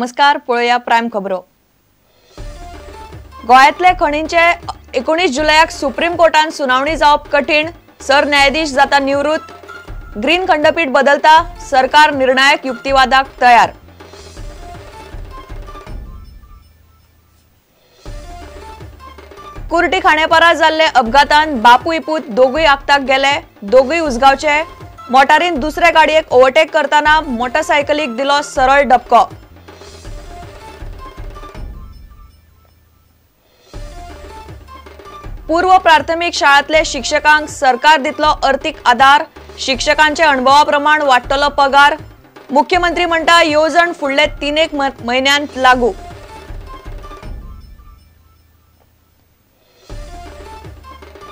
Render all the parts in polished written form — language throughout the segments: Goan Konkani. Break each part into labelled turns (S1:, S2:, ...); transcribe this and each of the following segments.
S1: नमस्कार, पळोवया प्रायम खबरो. गोंयांतले खणींचे 19 जुलयाक सुप्रीम कोर्टान सुनावणी जावप कठीण, सरन्यायाधीश जाता निवृत्त, ग्रीन खंडपीठ बदलता, सरकार निर्णायक युक्तिवादाक तयार. कुर्टी खांडेपारा जाल्ले अपघातान बापूय पूत दोगूय आगताक गेले, दोगूय उसगांवचे. मोटारीन दुसरे गाडयेक ओव्हरटेक करतना मोटरसायकलीक दिलो सरळ धपको. पूर्व प्राथमिक शाळांतले शिक्षकांक सरकार दितलो अर्थीक आदार, शिक्षकांचे अणभवा प्रमाण वाडटलो पगार. मुख्यमंत्री म्हणटा येवजण फुडले 3-1 म्हयन्यांत लागू.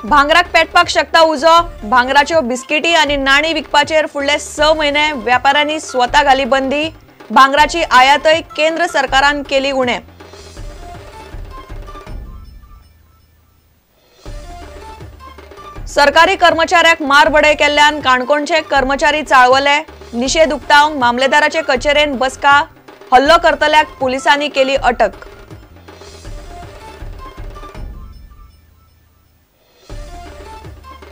S1: भांगराक पेटपाक शकता उजो, भांगराच्यो बिस्किटी आनी नाणी विकपाचेर फुडले 6 म्हयने व्यापाऱ्यांनी स्वता घाली बंदी. भांगराची आयातय केंद्र सरकारान केली उणे. सरकारी कर्मचाऱ्याक मारबडय केल्ल्यान काणकोणचे कर्मचारी चाळवले. निशेध उक्तावंक मामलेदाराचे कचेरेन बसका, हल्लो करतल्याक पुलिसांनी केली अटक.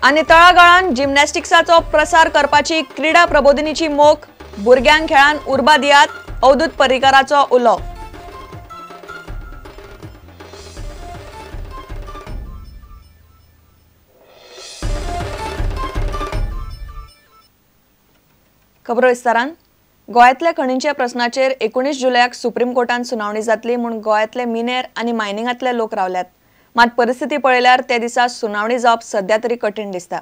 S1: आनी तळागाळान जिम्नॅस्टिक्साचो प्रसार करपाची क्रीडा प्रबोधिनीची मोख, भुरग्यांक खेळान उर्बा दियात, अवधूत पर्रीकाराचो उलो. खबरो विस्तारान. गोंयांतल्या खणींच्या प्रस्नाचेर 19 जुलयाक सुप्रीम कोर्टान सुनावणी जातली म्हूण गोंयांतले मिनेर आनी मायनिंगांतले लोक रावल्यात. मात परिस्थिती पळयल्यार ते दिसा सुनावणी जावप सध्या तरी कठीण दिसता.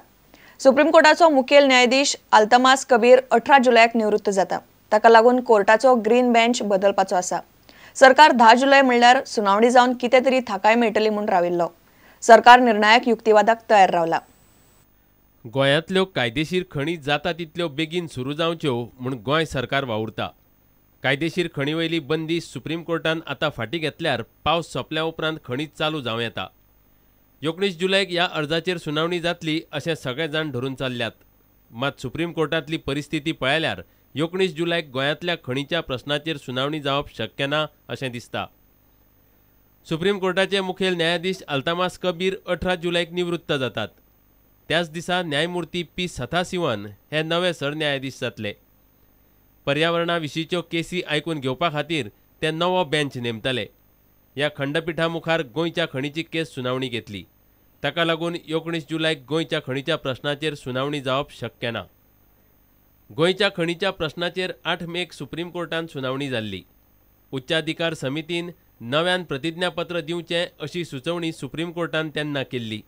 S1: सुप्रीम कोर्टाचो मुखेल न्यायाधीश अल्तमास कबीर 18 जुलयाक निवृत्त जाता. ताका लागून कोर्टाचो ग्रीन बेंच बदलपाचो आसा. सरकार 10 जुलय म्हणल्यार सुनावणी जावन कितें तरी थाकाय मेळटली म्हूण राविल्लो. सरकार निर्णायक युक्तिवादाक तयार रावला.
S2: गोंयांतल्यो कायदेशीर खणी जाता तितल्यो बेगीन सुरू जावच्यो म्हूण गोंय सरकार वावुरता. कायदेशीर खणी वयली बंदी सुप्रीम कोर्टान आतां फाटीं घेतल्यार पावस सोंपल्या उपरांत खणी चालू जावं येता. 19 जुलयाक ह्या अर्जाचेर सुनावणी जातली अशें सगळे जाण धरून चल्ल्यात. मात सुप्रीम कोर्टांतली परिस्थिती पळयल्यार 19 जुलयाक गोंयांतल्या खणीच्या प्रस्नाचेर सुनावणी जावप शक्य ना अशें दिसता. सुप्रीम कोर्टाचे मुखेल न्यायाधीश अल्तमास कबीर 18 जुलयाक निवृत्त जातात. त्याच दिसा न्यायमूर्ती पी सदाशिवन हे नवे सरन्यायाधीश जातले. पर्यावरणा विशींच्यो केसी आयकून घेवपा खातीर ते नवो बेंच नेमतले. ह्या खंडपिठा मुखार गोंयच्या खणीची केस सुनावणी घेतली. ताका लागून 19 जुलयाक गोंयच्या खणीच्या प्रस्नाचेर सुनावणी जावप शक्य ना. गोंयच्या खणीच्या प्रस्नाचेर 8 मेक सुप्रीम कोर्टान सुनावणी जाल्ली. उच्चाधिकार समितीन नव्यान प्रतिज्ञापत्र दिवचें अशी सुचोवणी सुप्रीम कोर्टान तेन्ना केल्ली.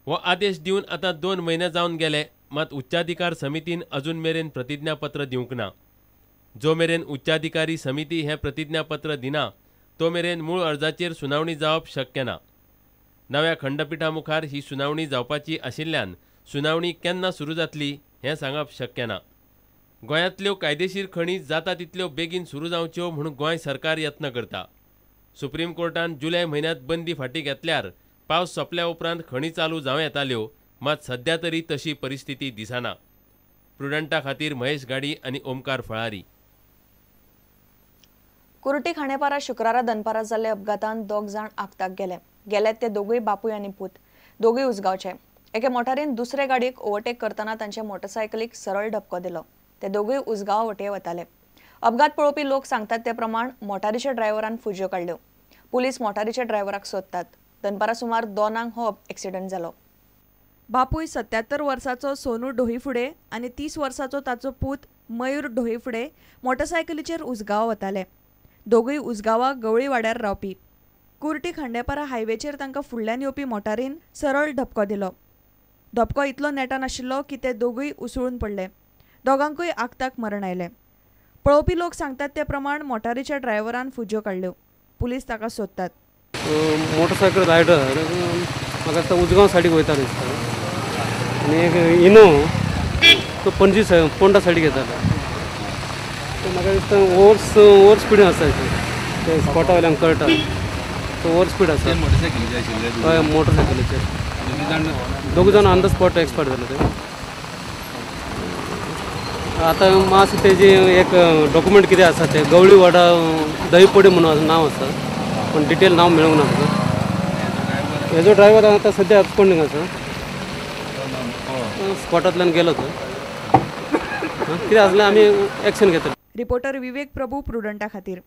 S2: हो आदेश दिवन आतां 2 म्हयने जावन गेले, मात उच्चाधिकार समितीन अजून मेरेन प्रतिज्ञापत्र दिवंक ना. जो मेरेन उच्चाधिकारी समिती हें प्रतिज्ञापत्र दिना तो मेरेन मूळ अर्जाचेर सुनावणी जावप शक्य ना. नव्या खंडपिठा मुखार ही सुनावणी जावपाची आशिल्ल्यान सुनावणी केन्ना सुरू जातली हें सांगप शक्य ना. गोंयांतल्यो कायदेशीर खणी जाता तितल्यो बेगीन सुरू जावच्यो म्हूण गोंय सरकार यत्न करता. सुप्रीम कोर्टान जुलय म्हयन्यांत बंदी फाटीं घेतल्यार पावस सोंपल्या उपरांत खणी चालू जावं येताल्यो, मात सध्या तरी तशी परिस्थिती दिसना. प्रुडंटा खातीर महेश गाडी आनी ओमकार फळारी.
S1: कुर्टी खांडेपारा शुक्रारा दनपारा जाल्ल्या अपघातान 2 जाण आगताक गेले. गेल्यात ते दोगूय बापूय आनी पूत, दोगूय उसगांवचे. एके मोटारीन दुसरे गाडयेक ओव्हरटेक करतना तांचे मोटरसायकलीक सरळ धपको दिलो. ते दोगूय उसगांव वटेन वताले. अपघात पळोवपी लोक सांगतात ते प्रमाण मोटारीच्या ड्रायव्हरान फुज्यो काडल्यो. पुलीस मोटारीच्या ड्रायव्हराक सोदतात. दनपारा सुमार 2 हो एक्सिडंट जालो. बापूय 77 वर्साचो सोनू डोहीफुडे आनी 30 वर्साचो ताचो पूत मयूर डोहीफुडे मोटरसायकलीचेर उसगांव वताले. दोगूय उसगांवा गवळी वाड्यार रावपी. कुर्टी खांडेपारा हायवेचेर तांकां फुडल्यान येवपी मोटारीन सरळ धपको दिलो. धपको इतलो नेटान आशिल्लो की ते दोगूय उसळून पडले. दोगांकूय आगताक मरण आयलें. पळोवपी लोक सांगतात ते प्रमाण मोटारीच्या ड्रायव्हरान फुज्यो काडल्यो. पुलीस ताका सोदतात.
S3: मोटरसायकल रायडर म्हाका दिसता उजगांव सायडीक वयता दिसता आनी एक इनो तो पणजी पोंडा सायडीक येतालो. तो म्हाका दिसता ओवर स्पिडीन आसा, ते स्पॉटा वयल्यान कळटा तो ओवर स्पीड आसा. हय, मोटरसायकलीचेर दोग जाण ऑन the spot expire जाले ते. आतां मातशें तेजी एक डॉक्युमेंट कितें आसा तें गवळी वाडा दहीपडी म्हणून नांव आसा, पूण डिटेल नांव मेळूंक ना म्हाका. हेजो ड्रायव्हर आतां सद्या एबस्कॉन्डिंग आसा, स्पॉटांतल्यान गेलो तो. कितें आसलें आमी एक्शन घेतले.
S1: रिपोर्टर विवेक प्रभू, प्रुडंटा खातीर.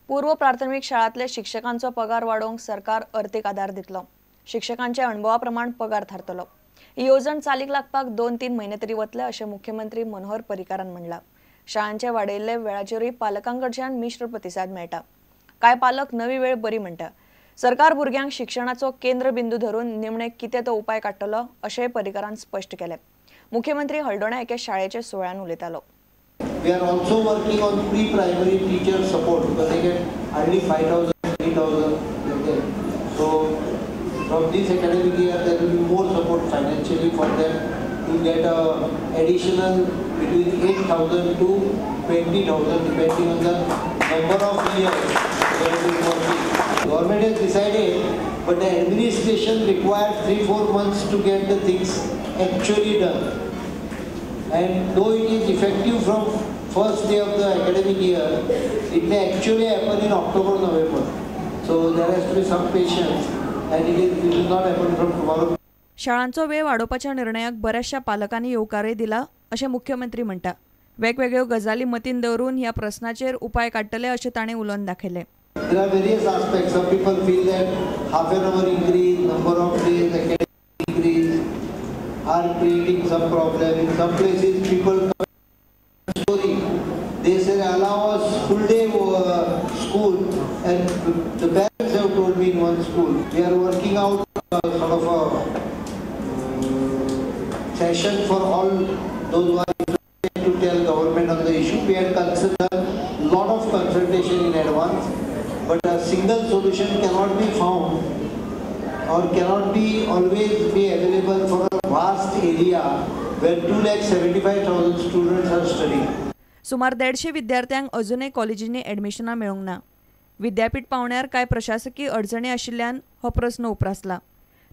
S1: पूर्व प्राथमिक शाळांतले शिक्षकांचो पगार वाडोवंक सरकार अर्थीक आदार दितलो. शिक्षकांच्या अणभवा प्रमाण पगार थारतलो. ही येवजण चालीक लागपाक 2-3 म्हयने तरी वतले अशें मुख्यमंत्री मनोहर पर्रीकारान म्हणलां. शाळांचे वाडयल्ले वेळाचेरूय पालकांकडच्यान मिश्र प्रतिसाद मेळटा. कांय पालक नवी वेळ बरी म्हणटा. सरकार भुरग्यांक शिक्षणाचो केंद्रबिंदू धरून निमणे कितें तो उपाय काडटलो अशेंय पर्रीकारान स्पश्ट केलें. मुख्यमंत्री हळदोण्या एके शाळेच्या सुवाळ्यान उलयतालो.
S4: We are also working on pre-primary teacher support because they get hardly 5,000, 3,000 they get. So from this academic year there will be more support financially for them to get a additional between 8,000 to 20,000 depending on the number of years they have been working. Government has decided, but the administration requires 3-4 months to get the things actually done. And though it is effective from first day of the academic year, it may actually happen in October, November. So there has to be some patience, and it will not happen from tomorrow.
S1: शाळांचो वेळ वाडोवपाच्या निर्णयाक बऱ्याचशा पालकांनी येवकारय दिला अशें मुख्यमंत्री म्हणटा. वेगवेगळ्यो गजाली मतीन दवरून ह्या प्रस्नाचेर उपाय काडटले अशें ताणें उलोवन दाखयलें.
S4: There are various aspects. Some people feel that half an hour increase, number of days, academic increase are creating some problem. In some places people story, they say allow us full day school, and the parents have told me in one school we are working out sort of a session for all those who are interested to tell government on the issue. We had considered lot of consultation in advance, but a single solution cannot be found or cannot be always be available for a vast area where 2,75,000 students are studying.
S1: सुमार 150 विद्यार्थ्यांक अजूनय कॉलेजींनी एडमिशनां मेळूंक ना. विद्यापीठ पावण्यार कांय प्रशासकीय अडचणी आशिल्ल्यान हो प्रस्न उप्रासला.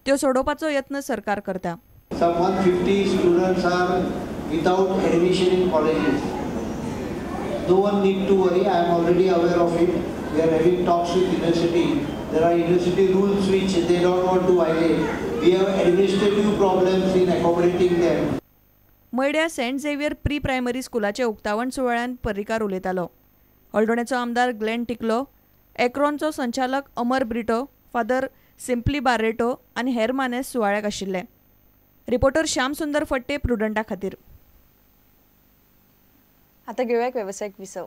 S1: त्यो सोडोवपाचो यत्न सरकार करता.
S4: Some 150 students are without admission in colleges. No one need to worry. I am already aware of it. We are having talks with university. There are university rules which they don't want to violate. We have administrative problems in accommodating them.
S1: मयड्या Saint Xavier pre primary स्कुलाचे उक्तावण सुवाळ्यान पर्रीकार उलयतालो. हळदोण्याचो आमदार ग्लेन टिकलो, एक्रॉनचो संचालक अमर ब्रिटो, फादर सिम्पली बार्रेटो आनी हेर मानेस सुवाळ्याक आशिल्ले. रिपोर्टर श्याम सुंदर फट्टे, प्रुडंटा खातीर. आतां घेवया एक वेवसायीक विसव.